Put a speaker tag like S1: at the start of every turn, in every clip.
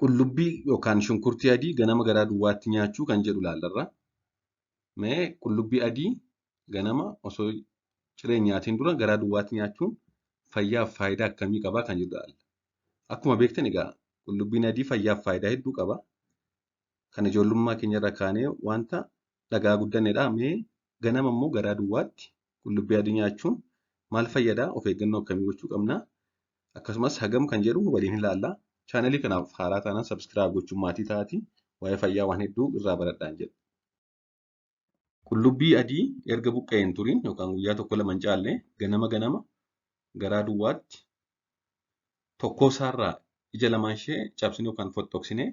S1: Qullubbii yookaan shunkurtii adii ganama garaa duwwaatti nyaachuu kan jedhu ilaallarra. Mee qullubbii adii ganama osoo ciree hin nyaatiin dura garaa duwwaatti nyaachuun fayyaaf faayidaa akkamii qaba kan jedhu ilaalla. Akkuma beektan egaa qullubbiin adii fayyaaf faayidaa hedduu qaba. Kan ijoollummaa keenya irraa kaanee wanta dhagaa guddannedha. Mee ganama immoo garaa duwwaatti qullubbii adii nyaachuun maal fayyadaa? Of eeggannoo akkamii gochuu qabna? Akkasumas hagam kan jedhu waliin ilaalla. Chaanalii kanaaf haaraa taanaan subscribe gochuun maatii ta'aatii waa'ee fayyaa waan hedduu irraa baradhaan jedha. Qullubbii adii erga buqqa'ee hin turin yookaan guyyaa tokko lama hin caalle ganama ganama garaa duwwaatti tokkoo isaarraa ija lamaan ishee cabsine yookaan fottoqsine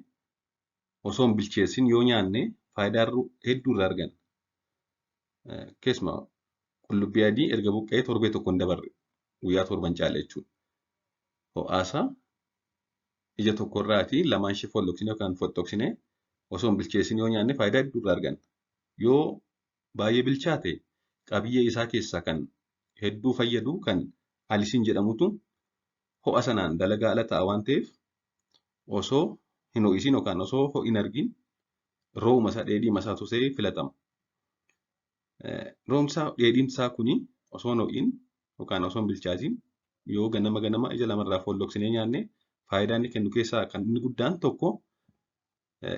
S1: osoo hin bilcheessin yoo nyaanne faayidaa hedduu irraa arganna. Keessumaa qullubbii adii erga buqqa'ee torbee tokko hin dabarre guyyaa torba hin caalle jechuudha. Ho'aasaa ija tokkorraatii lamaan ishee folloqsine yookaan fottoqsine osoo hin bilcheessin yoo nyaanne faayidaa hedduu irraa arganna. Yoo baay'ee bilchaate qabiyyee isaa keessaa kan hedduu fayyadu kan alisiin jedhamutu ho'a sanaan dalagaa ala ta'a waan ta'eef osoo hin ho'isiin yookaan osoo ho'i hin argin ro'uma isaa dheedhiima isaa tosee filatama. Ro'umsaa dheedhiin isaa kuni osoo hin ho'in yookaan osoo hin bilchaatin yoo ganama ganama ija lamarraa folloqsinee nyaanne faayidaa inni kennu keessaa kan inni guddaan tokko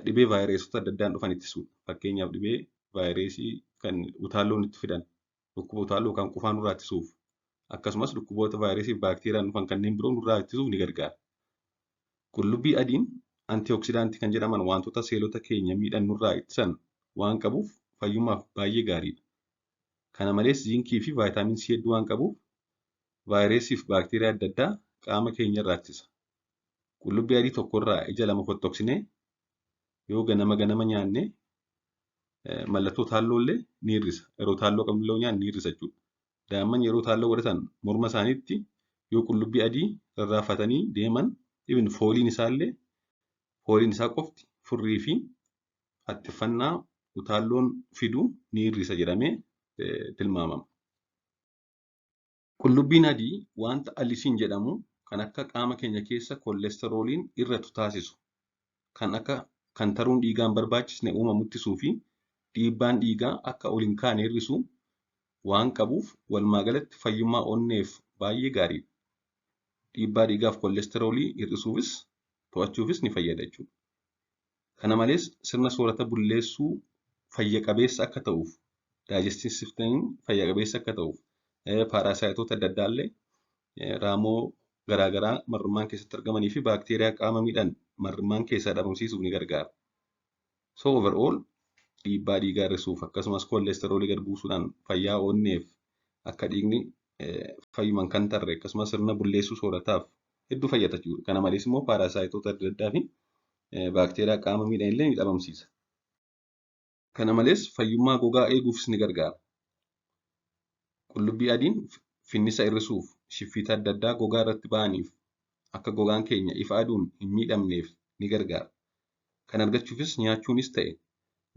S1: dhibee vaayireesota adda addaan dhufan ittisuudha. Fakkeenyaaf dhibee vaayireesii kan utaalloon itti fidan dhukkuba utaalloo yookaan qufaa nurraa ittisuuf akkasumas dhukkuboota vaayireesii fi baakteeriyaan dhufan kanneen biroo nurraa ittisuuf ni gargaara. Qullubbii adiin antioksidaantii kan jedhaman wantoota seelota keenya miidhan nurraa ittisan waan qabuuf fayyummaaf baay'ee gaariidha. Kana malees ziinkii fi vaayitaamin C hedduu waan qabuuf vaayireesii fi baakteeriyaa adda addaa qaama keenya irraa ittisa. Qullubbii adii tokkorraa ija lama fottoqsinee yoo ganama ganama nyaanne mallattoo taalloo illee ni hir'isa. Yeroo taalloo qabnu illee nyaanne ni hir'isa jechuudha. Daa'imman yeroo taalloo godhatan morma isaaniitti yoo qullubbii adii rarraafatanii deeman even fooliin isaa illee fooliin isaa qofti furrii fi haxxiffannaa utaalloon fidu ni hir'isa jedhamee tilmaamama. Qullubbiin adii wanta alisiin jedhamu kan akka qaama keenya keessa koolesterooliin irratu taasisu kan akka kantaruun dhiigaan barbaachisne uumamu ittisuu fi dhiibbaan dhiigaa akka ol hin kaane hir'isu waan qabuuf walumaa galatti fayyummaa onneef baay'ee gaariidha. Dhiibbaa dhiigaaf koolesteroolii hir'isuufis to'achuufis ni fayyada jechuudha. Kana malees sirna soorata bulleessuu fayya qabeessa akka ta'uuf digestive systemiin fayya qabeessa akka ta'uuf paaraasaayitoota adda addaa illee raamoo garaagaraa marrummaan keessatti argamanii fi baakteeriyaa qaama miidhan marrummaan keessaa dhabamsiisuuf ni gargaara. So overall dhiibbaa dhiigaa hir'isuuf akkasumas koolesteroolii gad buusuudhaan fayyaa onneef akka dhiigni fayyumaan kan tarre akkasumas sirna bulleessuu soorataaf hedduu fayyada jechuudha. Kana malees immoo paaraasaayitoota adda addaa fi baakteeriyaa qaama miidhan illee ni dhabamsiisa. Kana malees fayyummaa gogaa eeguufis ni gargaara. Qullubbii adiin finnisa hir'isuuf shiffiita adda addaa gogaa irratti ba'aniif akka gogaan keenya ifa aduun hin miidhamneef ni gargaara. Kan argachuufis nyaachuunis ta'e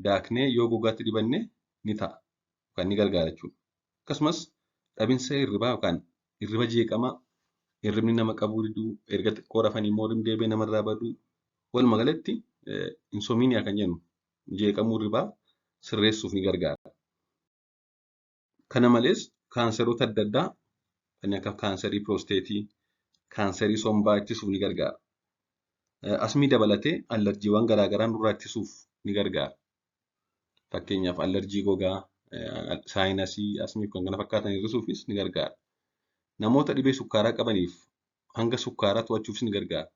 S1: daaknee yoo gogaatti dibanne ni ta'a yookaan ni gargaara jechuudha. Akkasumas dhabinsa hirribaa yookaan hirriba jeeqamaa hirribni nama qabuu diduu erga xiqqoo rafanii immoo hirribni deebi'ee namarraa baduu walumaa galatti insomnia kan jennu jeeqamuu hirribaa sirreessuuf ni gargaara. Kana malees kaanseroota adda addaa kan akka kaanserii piroosteetii, kaanserii sombaa ittisuuf ni gargaara. Asmii dabalatee allarjiiwwan garaagaraa nurraa ittisuuf ni gargaara. Fakkeenyaaf allerjii gogaa, saayinasii, asmii fi kan kana fakkaatan hir'isuufis ni gargaara. Namoota dhibee sukkaaraa qabaniif hanga sukkaaraa to'achuufis ni gargaara.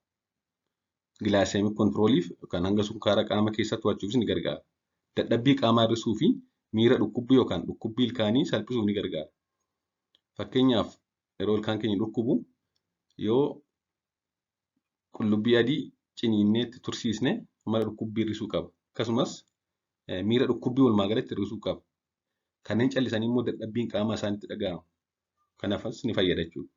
S1: Glycemic controliif yookaan hanga sukkaaraa qaama keessaa to'achuufis ni gargaara. Dadhabbii qaamaa hir'isuu fi miira dhukkubbii yookaan dhukkubbii ilkaanii salphisuuf ni gargaara. Fakkeenyaaf yeroo ilkaan keenya dhukkubu yoo qullubbii adii ciniinnee itti tursiisne mala dhukkubbii hir'isuu qaba. Akkasumas miira dhukkubbii walumaa galatti hir'isuu qaba. Kanneen callisanii immoo dadhabbiin qaamaa isaanitti dhaga'ama. Kanaafis ni fayyada jechuudha.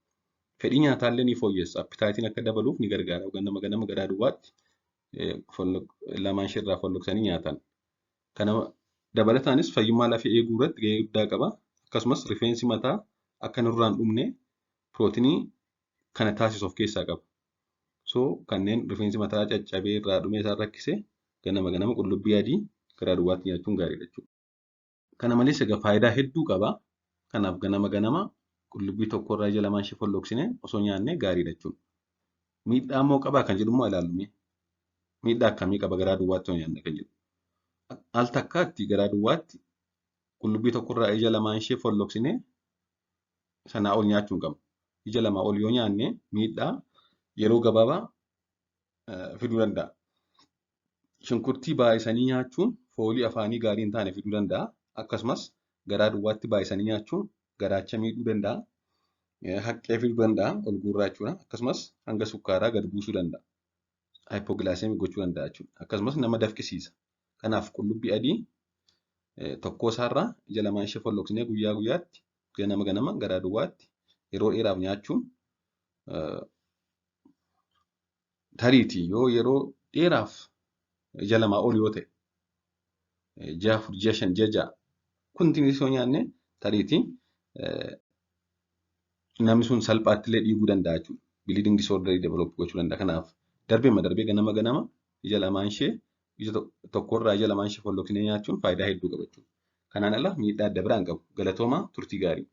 S1: Fedhii nyaataallee ni fooyyessa. Appetiteiin akka dabaluuf ni gargaara. Ganama ganama garaa duwwaatti lamaan isheerraa folloqsanii nyaatan. Kana dabalataanis fayyummaa lafee eeguu irratti gahee guddaa qaba. Akkasumas rifeensi mataa akka nurraa hin dhumne pirootinii kana taasisu of keessaa qaba. So kanneen rifeensi mataa caccabee irraa dhumee isaan rakkise ganama ganama qullubbii adii garaa duwwaatti nyaachuun gaariidha jechuudha. Kana malees egaa faayidaa hedduu qaba. Kanaaf ganama ganama qullubbii tokkorraa ija lamaan ishee folloqsinee osoo nyaannee gaariidha jechuudha. Miidhaa immoo qabaa kan jedhu immoo ilaallu mee. Miidhaa akkamii qaba garaa duwwaatti yoo nyaanne kan jedhu. Al takkaatti garaa duwwaatti qullubbii tokkorraa ija lamaan ishee folloqsinee sanaa ol nyaachuu hin qabnu. Ija lamaa ol yoo nyaanne miidhaa yeroo gabaabaa fiduu danda'a. Shunkurtii baay'isanii nyaachuun foolii afaanii gaarii hin taane fiduu danda'a. Akkasumas garaa duwwaatti baay'isanii nyaachuun garaacha miidhuu danda'a. Haqqee fiduu danda'a ol guurraa jechuudha. Akkasumas hanga sukkaaraa gad buusuu danda'a. Hypoglycemic gochuu danda'a jechuudha. Akkasumas nama dafqisiisa. Kanaaf qullubbii adii tokkoo isaarraa ija lamaan ishee folloqsinee guyyaa guyyaatti ganama ganama garaa duwwaatti yeroo dheeraaf nyaachuun tariitii yoo yeroo dheeraaf ija lamaa ol yoo ta'e ji'a 4, ji'a 5, ji'a 6 continuous yoo nyaanne tariitii namni sun salphaatti illee dhiiguu danda'a jechuudha. Bleeding disorder develop gochuu danda'a. Kanaaf darbeema darbee ganama ganama ija lamaan ishee ija tokkorraa ija lamaan ishee folloqsinee nyaachuun faayidaa hedduu qaba jechuudha. Kanaan ala miidhaa adda biraa hin qabu. Galatoomaa, turtii gaarii.